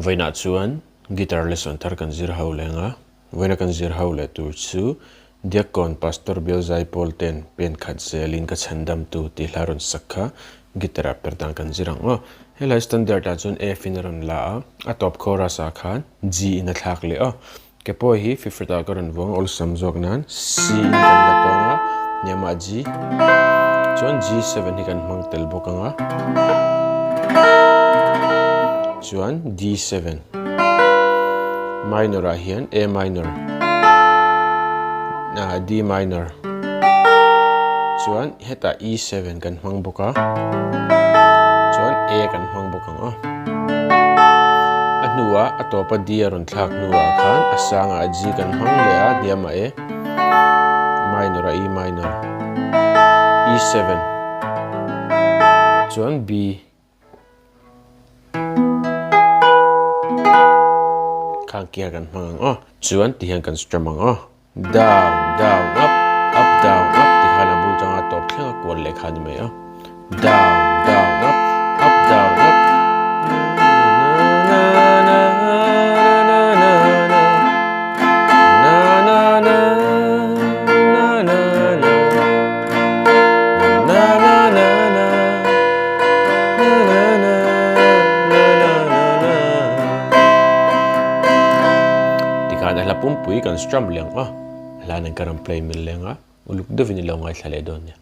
Vawiinah chuan guitar lesson thar kan zir ho leng a, vawiina kan zir ho leh tur chu Diakkawn Pastor Bial Zaipawl ten pen khat zelin ka chhandamtu tih hla rawn sak kha guitar ah per dan kan zir ang aw. Helai standard ah chuan F in a rawn la a, a tawp chorus ah khan G in a thlak leh aw. Ke pawh hi fifth ah ka rawn vuang awlsam zawk nan C in kan la tawng a, hniamah G chuan G7 hi kan hmang tel bawk ang a, chuan D7 minor ah hian A minor ah D minor chuan hetah E7 kan hmang bawk a, chuan A kan hmang bawk ang aw. A hnuah a tawpa D a rawn thlak hnuah khan a sangah G kan hmang leh a, hniamah E minor a E minor, E7 chuan B khang kia kan hmang ang aw, chuan ti hian kan strum ang aw, down down up up down up ti khan a bul tanga tawp thleng a kual leh kha a ni mai a, down down up up down up Tikhan a hla pumpui kan strum leng a, a hla nen ka rawn play mil leng a, uluk deuhin i lo ngaithla leh dawn nia.